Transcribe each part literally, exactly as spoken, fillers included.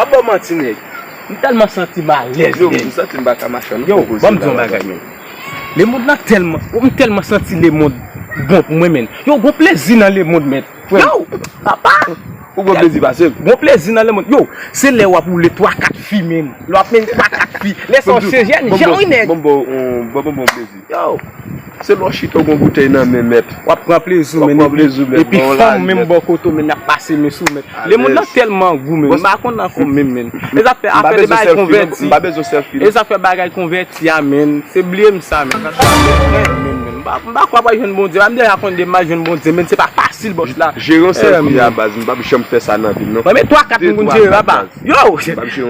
M ap ba w manti, nèg. M tèlman santi m alèz, yo, men. M santi m pa ka mache an. Yo, ban m di yon bagay, men. Lemonn nan tèlman, m tèlman santi lemonn bon pou mwen, men. Yo, gon plezi nan lemonn, men. Frè m. Yo, papa. Ou gon plezi pase m. Gon plezi nan lemonn. Yo, se lè w ap woule twa kat fi, men. Lè w ap mennen twa kat fi. Lè sa w chanje, jan w nèg. Bon, bon, bon, bon, bon, bon plezi. Yo. Se lè w chita w gon boutèy nan men, mèt. W ap pran plezi w, men. W ap pran plezi w, mèt. Epi fanm menm bò kote w, men, y ap pase men sou, mèt. Lemonn nan tèlman gou, men. M pa konn ankò menm, men. E zafè, afè de bagay konvèti. M pa bezwen sèlfi, non. E zafè bagay konvèti a, men. Se bliye m sa, men. Sa, sa, men, men, men. M pa, m pa kwè m ap jwenn Bondye. M deja konn demen m ap jwenn Bondye, men se pa fasil, bòs la. Jere yon sèl fi a, baz. M p ap janm fè sa nan vi m, non. Mwen, men twa, kat moun konn jere, papa. Yo,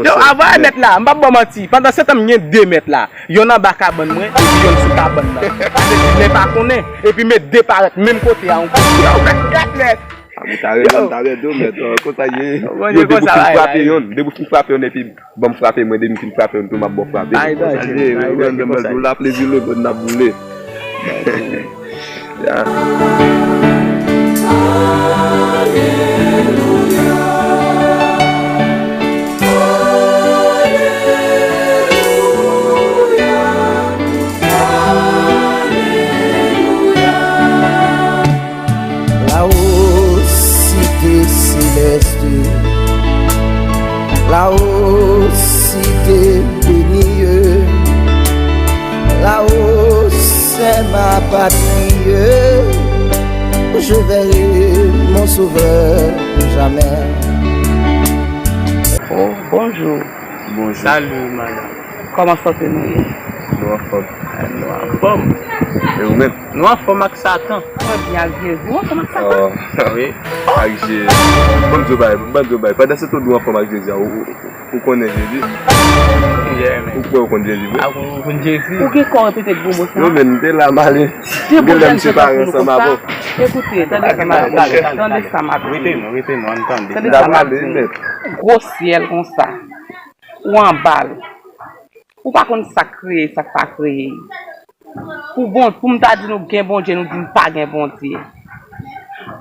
yo, avan mèt la, m p ap ba w manti. Pandan se tan, m gen de mèt la. Yonn anba kabann mwen, epi yonn sou kabann nan. Sa vle di, men pa konnen, epi men de parèt menm kote a ankò. Yo, mèt, gad, mèt. A, mwen ta rele, mwen ta rele, mèt, konsa ye. Yo, depi w fin frape yonn, depi w fin frape yonn, epi ban m frape mwen, depi m fin frape yonn tou, m ap ba w frape. Ay, danje, ay, danje, konsa ye. Ou la plezi lemonn n ap boule. Ya. Là-haut, cité céleste, là-haut, cité bénie, là-haut, c'est ma patrie, je verrai mon sauveur plus jamais. Oh, bonjou. Bonjou. Salut, madame. Kòman sante nou ye? Nou anfòm. Nou anfòm. E ou menm? Nou anfòm ak Satan. Mwen byen ak Jezi. Ou anfòm ak Satan? Oh. Wi. Ak Jezi. Ban m di w bagay, ban m di w bagay. Pandan se tan nou anfòm ak Jezi a, ou, ou, ou konnen Jezi? Yeah, man. Ou kwè ou konn Jezi vre? Ou konn Jezi? Ou gen kò repete gwo mo sa? Non, men, m te la, m ale. Gen lè m separe ansanm avè w. Ekoute, tande sa m ap di. Tande sa m ap di. Rete non, rete non, ann tande. Tande sa m ap di. Gwo syèl konsa. Ou anba l. Ou pa konn sa k kreye, sa k pa kreye. Pou bon, pou m ta di nou gen Bondye, nou di m pa gen Bondye.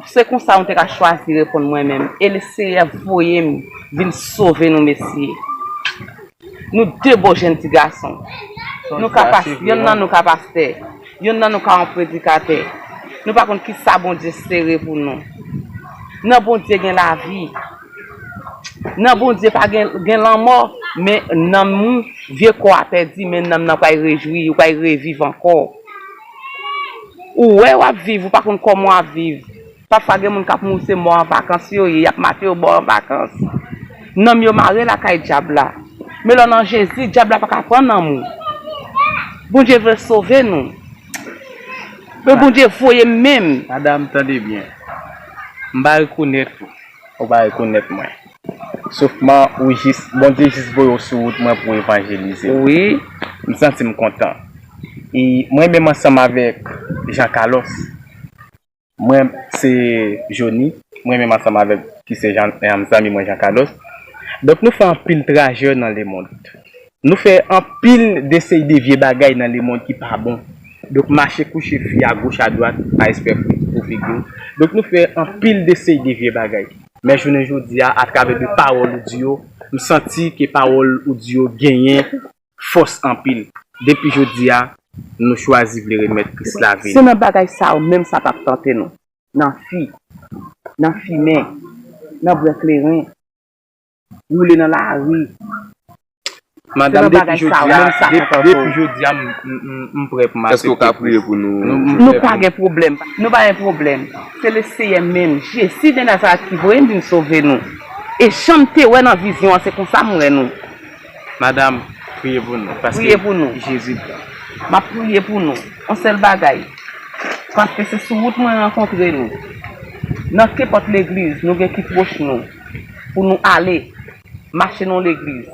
Se konsa nou te ka chwazi reponn mwen menm. E le Seyè voye m vin sove nou, mesye. Nou de bo jèn ti gason. Nou ka pas-, yonn nan nou ka pastè, yonn nan nou ka yon predikatè. Nou pa konn kisa Bondye sere pou nou. Nan Bondye gen lavi. Nan Bondye pa gen, gen lanmò, men nanm ou, vye kò a pèdi, men nanm nan pral rejwi, ou pral reviv ankò. Ou wè w ap viv, ou pa konn kòman w ap viv. Pafwa gen moun k ap mouri, se mò an vakans yo ye, y ap mate yo ba w an vakans. Nanm yo mare lakay dyab la. Men lè w nan Jezi, dyab la pa ka pran nanm ou. Bondye vle sove nou. Men Bondye voye m menm. Madanm, tande byen. M pa rekonèt ou. Ou pa rekonèt mwen. Sofman, ou jis, Bondye jis voye w sou wout mwen pou evanjelize. Wi. M santi m kontan. E mwen menm ansanm avèk Jean Carlos, mwen se Johnny, mwen menm ansanm avèk ki se Jean, em, zanmi mwen Jean Carlos. Donk nou fè anpil trajè nan lemonn. Nou fè anpil de seri de vye bagay nan lemonn ki pa bon. Donk mache kouche fi agoch adwat, pa espè pou figi w. Donk nou fè anpil de seri de vye bagay. Men jounen jodi a, atravè de pawòl ou di yo, m santi ke pawòl ou di yo genyen fòs anpil. Depi jodi a, nou chwazi vle remèt Kris lavi n. Se nan bagay sa yo menm sa t ap tante nou. Nan fi, nan fimen, nan bwè kleren, woule nan lari. Madanm, depi jodi a, depi jodi a, m, m, m, m prè pou m aksepte Kris. Èske w ka priye pou nou? Nou pa gen pwoblèm. Nou pa gen pwoblèm. Se Leseyè menm, Jezi de Nazarèt ki voye m vin sove nou. E jan m te wè nan vizyon an, se konsa m wè nou. Madanm, priye pou nou, paske Jezi pran. M ap priye pou nou. Yon sèl bagay. Paske se sou wout mwen rankontre nou. Nan kenpòt legliz nou gen ki pwòch nou, pou nou ale, mache nan yon legliz.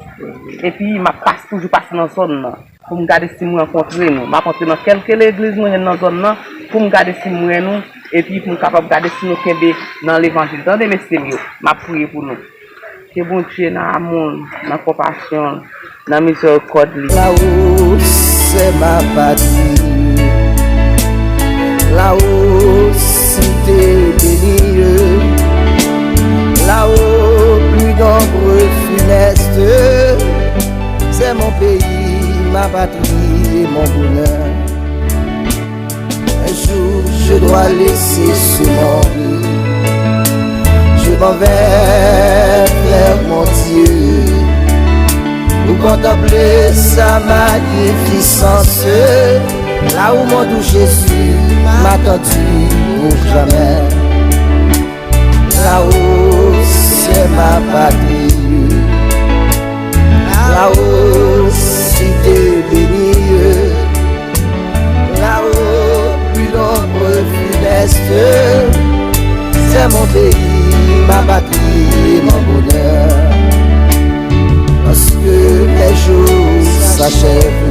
Epi m ap pas-, toujou pase nan zòn nan pou m gade si m rankontre nou. M ap antre nan kèlke legliz mwen jwenn nan zòn nan pou m gade si m wè nou, epi pou m kapab gade si nou kenbe nan levanjil. Tande, mesye m yo, m ap priye pou nou. Ke Bondye nan amou l, nan konpasyon l, nan mizèrikòd li. Là-haut, c'est ma patrie. Là-haut, cité bénie. Là-haut, plus d'ombre funeste. Mon pays, ma patrie et mon bonheur. Un jour, je dois laisser ce monde. Je m'en vais vers mon Dieu pour contempler sa magnificence. Là où mon doux Jésus m'a attendu pour jamais. Là-haut, c'est ma patrie. Là-haut, cité bénie. Là-haut, plus d'ombre funeste. C'est mon pays, ma patrie, mon bonheur. Lorsque mes jours s'achèvent,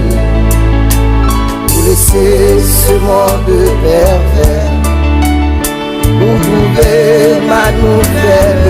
pour laisser ce monde pervers, pour trouver ma nouvelle